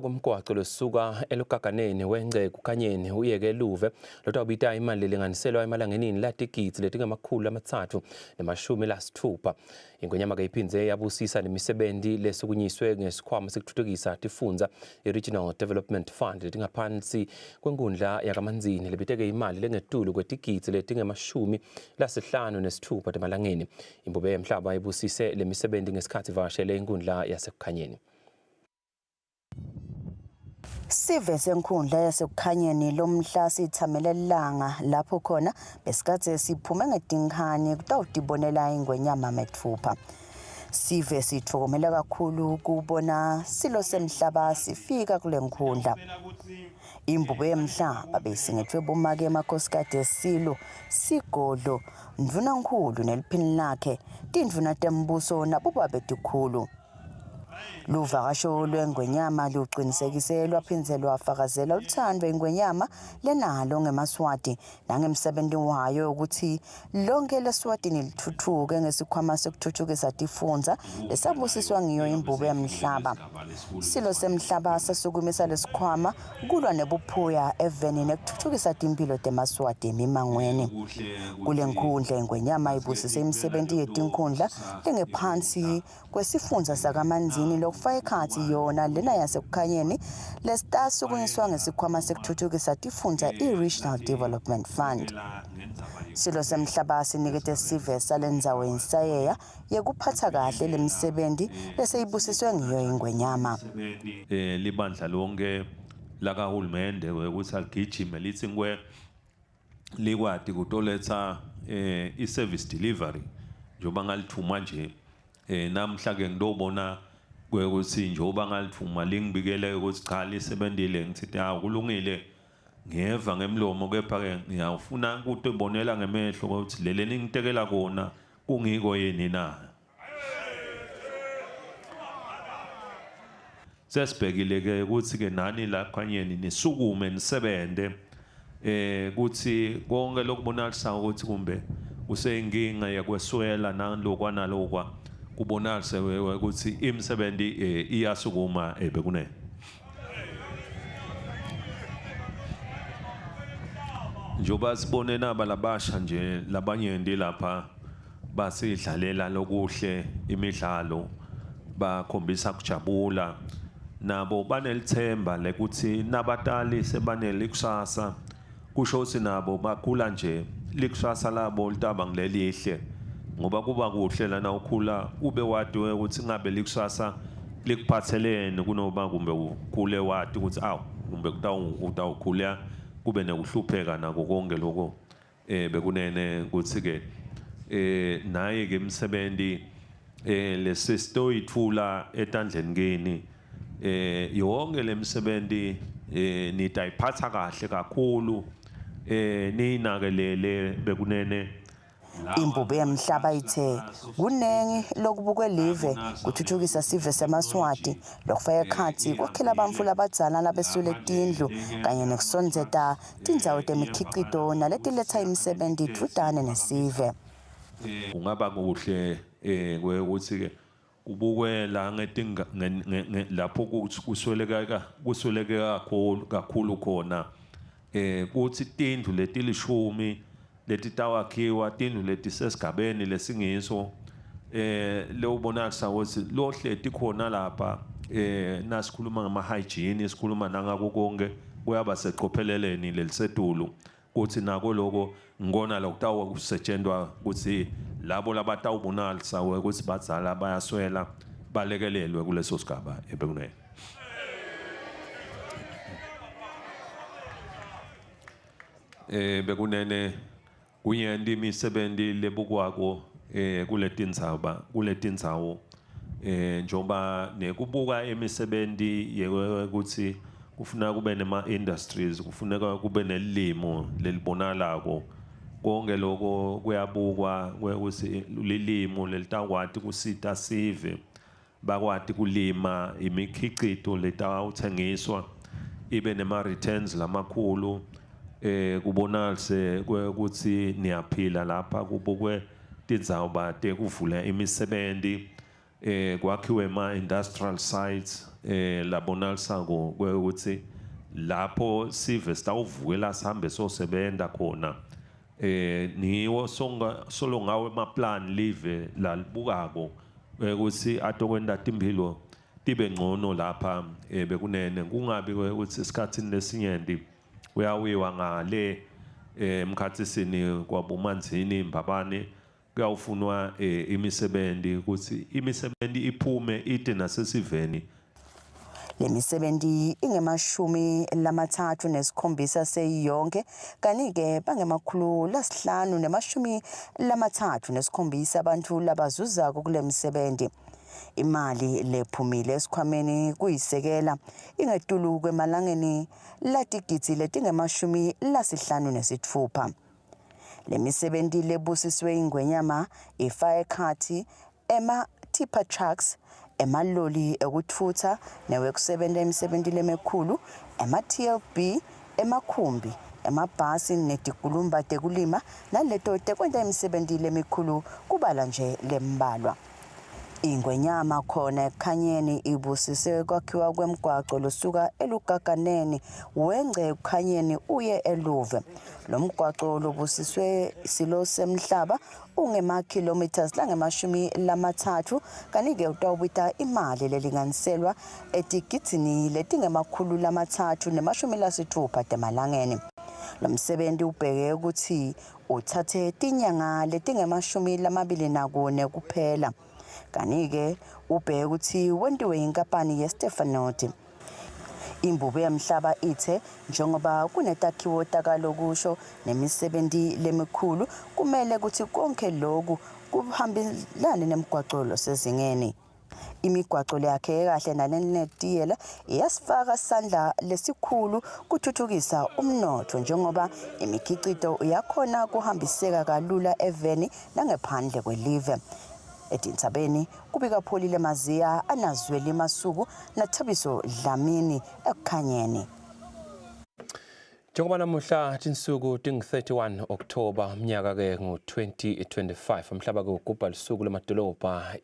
Kumgwaco losuka elugaganeni wengce kukhanyeni uyeke eluve lotawubita imali lelinganiselwa emalangenini latigidzi letingemakhulu lamatsatfu nemashumi lasitfupha. Ingwenyama-ke iphindze yabusisa nemisebenti lesukunyiswe ngesikhwama sekutfutfukisa tifundza i-Regional Development Fund letingaphansi kwenkundla yakaManzini lebiteke imali lengetulu kwetigidzi letingemashumi lasihlanu nesitfupha temalangeni. Imbube yemhlaba ibusise lemisebenti ngesikhatsi ivakashele inkundla yasekukhanyeni. Sive senkhundla yasekukhanyeni lomhla sithamele lilanga lapho khona besikadze siphume ngetinkhani kutawutibonela ingwenyama metfupha. Sive sitfokomela kakhulu kubona silo semhlaba sifika kule nkhundla. Imbube yemhlaba beyisingetfwe bomake emakhosikati esilo, sigodlo, ndvunankhulu neliphini lakhe, tindvuna tembuso nabobabe tikhulu. Luvakasho lwengwenyama luqinisekise lwaphindze lwafakazela luthando ingwenyama lenalo ngemaSwati nangemsebenti wayo ukuthi lonke leSwatini lithuthuke ngesikhwama sekuthuthukisa tifundza lesabusiswa ngiyo imbube yemhlaba. Silo semhlaba sasukumisa lesikhwama kulwa nebuphuya eveni nekuthuthukisa timphilo temaSwati emimangweni. Kule nkhundla ingwenyama ibusise imisebenti yetinkhundla lengephansi kwesifundza sakaManzini lokufaka ekhatsi yona lena yasekukhanyeni lesitasukunyiswa ngesikhwama sekuthuthukisa tifundza i-Regional Development Fund. Silo semhlaba sinikete sive salendzawo insayeya yekuphatsa kahle lemisebenti leseyibusiswe ngiyo ingwenyama. Eh libandla lonke lakahulumende ukuthi aligijime lithi ngwe likwati kutoletsa eh i-service delivery njengoba ngalithuma nje eh namhla ke ngitobona kwekuthi njengoba ngalithuma lingibikele ukuthi cha lisebentile ngithi hawu kulungile ngiyeva ngemlomo kepha ke ngiyawufuna kutibonela ngemehlo ukuthi lele ningitekela kona kungiko yini na Sesibhekile ke ukuthi ke nani la khanyeni nisukume nisebente eh kuthi konke lokubonakalisa ukuthi kumbe kuseyinkinga yakweswela nalokwa nalokwa kubonakalise ukuthi imisebenzi eh, iyasukuma eh, bekunene njengoba sibone naba labasha nje labanyenti lapha basidlalela lokuhle imidlalo bakhombisa kujabula nabo banelithemba lekuthi nabatali sebanelikusasa kusho ukuthi nabo bakhula nje likusasa labo litaba ngilelihle ngoba kuba kuhle lana ukhula ube wati ukuthi ngabe likusasa likuphatheleni kunoba kumbe ukhule wati ukuthi awu kumbe utawukhula kube nekuhlupheka nako konke lokho eh bekunene ukuthi ke eh naye ke umsebenzi eh lesisitoyithula etandleni kini eh yonke lemsebenzi eh nitayiphatha kahle kakhulu eh niyinakelele bekunene Imbube yemhlaba ithe kunengi lokubukwe live kuthuthukisa sive semaSwati lokufaka ekhatsi kwakhela bantfu labadzala labeswele tindlu kanye nekusondzeta tindzawo temikhicito naletiletsa imisebenti dvutane nesive. Kungaba kuhle eh ukuthi ke kubukwe la ngetinga lapho kusweleka kusweleke kakhulu kakhulu khona eh kuthi tindlu letilishumi letitawakhiwa tindlu letisesigabeni lesingiso eh lewubonakisa ukuthi lohleti khona lapha eh nasikhuluma ngama hygiene sikhuluma nangako konke kuyaba seqopheleleni lelisetulu kuthi nako loko ngikona lokutawusetshentwa ukuthi labo labatawubonalisa ukuthi badzala bayaswela balekelelwe kuleso sigaba ebekunene eh bekunene kunyenti imisebenzi lebukwako eh kuletindzaba kuletindzawo eh njengoba nekubuka imisebenzi yekuthi kufuna kube nema industries kufuneka kube nelimo lelibonalako konke lokho kuyabukwa ukuthi lilimo lelitakwati kusita sive bakwati kulima imikhicito letawuthengiswa ibe nema returns lamakhulu eh kubonalise ukuthi niyaphila lapha kubukwe tindzawo bate kuvula imisebenzi eh kwakhiwe ma industrial sites. Labonalisako kwekuthi lapho sive sitawuvukela sihambe sosebenza khona, niwo songa solo ngawe emaplan live lalibukako ukuthi atokwenta timphilo tibe ngcono lapha bekunene, kungabi ukuthi esikhatsini lesinyenti kuyawiwa ngale emkhatsisini kwabomanzini Mbabane kuyawufunwa imisebenzi, ukuthi imisebenzi iphume ite nasesiveni. Lemisebenti ingema-37 seyiyonke, kanti-ke bangema-537 abantu labazuzako kule misebenti. Imali lephumile esikhwameni kuyisekela ingetulu kwemalangeni latigidzi letingema-56. Lemisebenti lebusiswe ingwenyama ifaka ekhatsi ema-tipper trucks, emaloli ekutfutsa newekusebenta imisebenti lemikhulu, ema-TLB, emakhumbi, emabhasi netikulumba tekulima naleto tekwenta imisebenti lemikhulu, kubala nje lembalwa. Ingwenyama khona ekukhanyeni ibusise kwakhiwa kwemgwaco losuka elugaganeni wengce ekukhanyeni uye eluve. Lo mgwaco lobusiswe silo semhlaba ungema-kilometers langema-30, kanti-ke utawubita imali lelinganiselwa etigidzini letingema-360 temalangeni. Lo msebenti ubheke ukuthi uthathe tinyanga letingema-24 kuphela, kanti-ke ubheke ukuthi wentiwe inkampani yeStefanoti. Imbube yemhlaba ithe njengoba kunetakhiwo takalokusho nemisebenti lemikhulu, kumele ukuthi konke loku kuhambelane nemgwaco losezingeni. Imigwaco leyakheke kahle nalenetiyela iyasifaka sandla lesikhulu kuthuthukisa umnotfo, njengoba imikhicito yakhona kuhambiseka kalula eveni nangephandle kwelive. Etintsabeni kubika Pholile Maziya, Anazweli Masuku naThabiso Dlamini ekukhanyeni. Njengoba namuhla tinsuku tingu-31 October, umnyaka ke ngu-2025, umhlaba ke ugubha lusuku lwamadolobha.